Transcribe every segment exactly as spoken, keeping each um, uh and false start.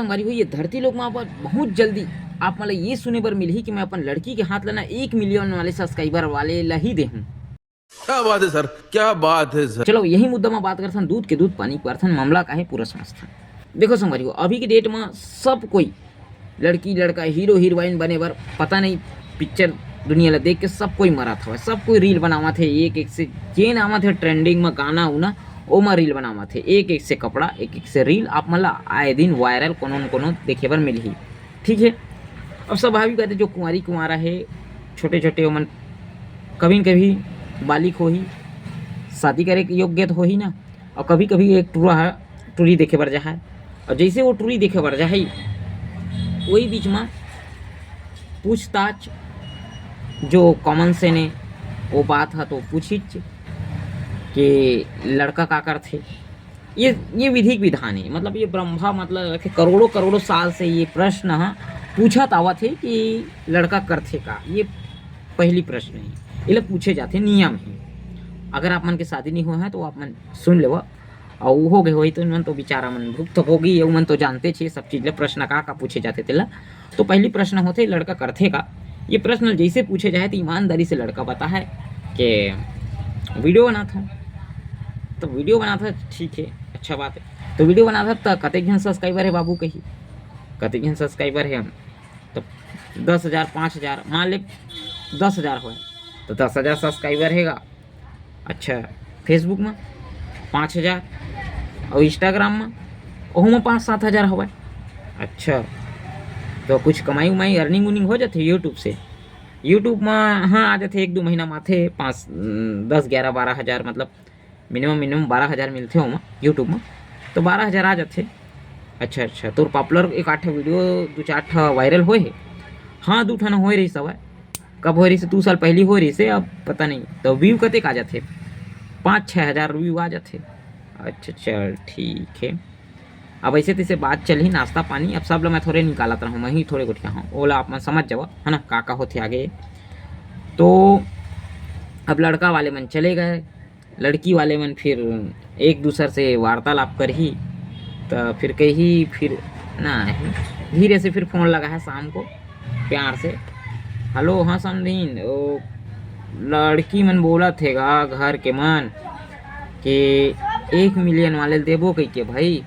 संगवारी हो, ये धरती लोक में आप बहुत जल्दी आप मन ला ये सुने बर मिलही कि मैं अपन लड़की के हाथ ला ना एक मिलियन वाले सब्सक्राइबर वाले ला ही देहूं। क्या बात है सर, क्या बात है सर। चलो, यही मुद्दा में बात करथन, दूध के दूध, पानी के पानी, मामला का है पूरा समझथन। देखो संगवारी हो, अभी के डेट में सब कोई लड़की लड़का हीरो हीरोइन बने बर पता नहीं पिक्चर दुनिया ला देख के सब कोई मरत हवय, सब कोई रील बनावत हे, एक एक से जेन आवत हे ट्रेंडिंग में गाना उना, ओमा रील बनावत हे, एक एक से कपड़ा, एक एक से रील आप मन ला आए दिन वायरल कोनो न कोनो देखे बर मिलही। ठीक है, अब स्वाभाविक बात है, जो कुंवारी कुंवारा है, छोटे छोटे ओमन कभी न कभी बालिक होही, शादी करे के योग्य तो होही ना। और कभी कभी एक टूरा है, टूरी देखे बर जाहे, और जैसे वो टूरी देखे बर जाही, वही बीच में पूछताछ जो कॉमन सेंस है, वो बात है तो पूछिच कि लड़का का करथे। ये ये विधिक विधान है, मतलब ये ब्रह्मा, मतलब कि करोड़ों करोड़ों साल से ये प्रश्न ह पूछत आवत है कि लड़का करथे का। ये पहली प्रश्न है, ये पूछे जाथे, नियम है। अगर आप मन के शादी नहीं हुआ है तो आप मन सुन लेवा। और हो गए होही तो मन तो बेचारा मन भुगत भोगी, ये मन तो जानते छे सब चीज ला, प्रश्न का का पूछे जाथे तेला। तो पहली प्रश्न होथे, लड़का करथे का? ये प्रश्न जैसे पूछे जाए तो ईमानदारी से लड़का बताए कि वीडियो बनात हूँ। तो वीडियो बनात है, ठीक है, अच्छा बात है। तो वीडियो बनात है तो कतेक जन सब्सक्राइबर है बाबू कही, कतेक जन सब्सक्राइबर है? तो दस हजार, पाँच हजार, मान ले दस हजार होए तो दस हजार सब्सक्राइबर हैगा। अच्छा, Facebook में पाँच हजार और Instagram में ओहू में पाँच सात हजार हवय। अच्छा, तो कुछ कमाई उमाई, अर्निंग उर्निंग हो जाथे YouTube से? YouTube में हाँ आ जाथे, एक दो महीना में आथे पाँच, दस ग्यारह बारह हजार, मतलब मिनिमम मिनिमम बारह हजार मिलथे ओमा YouTube में, तो बारह हजार आ जाथे। अच्छा अच्छा, तोर पॉपुलर एक आठ वीडियो, दो चार ठा वायरल होए हे? हाँ, दू ठन होए रहिस हवय। कब होए रहिस? दू साल पहली होए रहिस हे, अब पता नहीं। तो व्यू कतेक आ जाथे? पाँच छः हजार व्यू आ जाथे। अच्छा चल ठीक है, अब ऐसे तैसे बात चलही, नाश्ता पानी अब सब ल मैं थोड़े निकालत रहूँ, मैं ही थोड़े गोठिया हूँ, ओला आप मन समझ जावा है ना का का होथे आगे। तो अब लड़का वाले मन चले गए, लड़की वाले मन फिर एक दूसर से वार्तालाप करही, त फिर कही फिर ना, धीरे से फिर फोन लगा है शाम को प्यार से, "हेलो, हाँ समधिन, ओ लड़की मन बोलत हे गा घर के मन कि एक मिलियन वाले ल देबो कहिके भाई,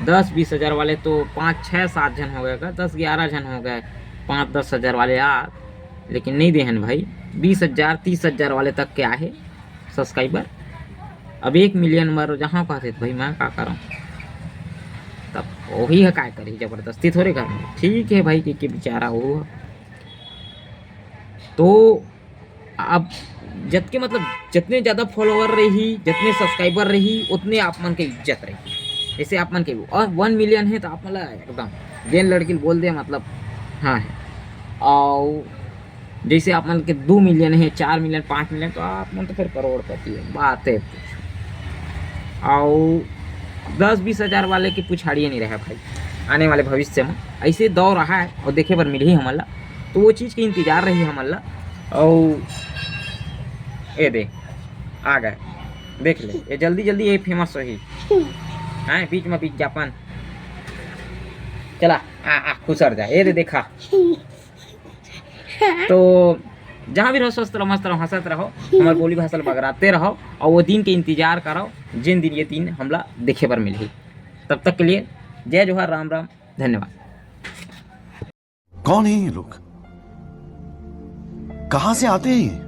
दस बीस हजार वाले तो पाँच छः सात झन हो गए का, दस ग्यारह झन हो गए, पाँच दस हजार वाले आ, लेकिन नहीं देहन भाई, बीस हजार तीस हजार वाले तक के आहे सब्सक्राइबर। अब एक मिलियन बर जहाँ कहते तो भाई मैं का करम?" तब वही है काय करी, जबरदस्ती थोड़े करना। ठीक है भाई, के, के बेचारा वो है। तो अब जतके मतलब जितने ज़्यादा फॉलोअर रही, जितने सब्सक्राइबर रही, उतने आप मन के इज्जत रही। जैसे आप मन के और वन मिलियन है तो आप मन ला एकदम जेन लड़की ल बोल दे, मतलब हाँ है। और जैसे आप मन के दो मिलियन है, चार मिलियन, पाँच मिलियन, तो आप मन तो फिर करोड़पति है, बात है कुछ। और दस बीस हजार वाले की पुछाड़िए नहीं रहे भाई, आने वाले भविष्य में ऐसे दौर रहा है और देखे बर मिलही हमन ला, तो वो चीज़ के इंतजार रही हमन ला। और ये दे आ गए, देख ले, ये जल्दी जल्दी ये फेमस होही, हैं, बीच में विज्ञापन चला, आ, आ, खुसर जा, ये दे देखा। तो जहाँ भी रहो, स्वस्थ रहो, मस्त रहो, हंसत रहो, हमार बोली भाषा ल बगराते रहो और वो दिन के इंतजार करो, जिन दिन ये दिन हमला देखे बर मिलही। तब तक के लिए जय जोहार, राम राम, धन्यवाद। कौन है ये लोग? कहां से आते हैं ये?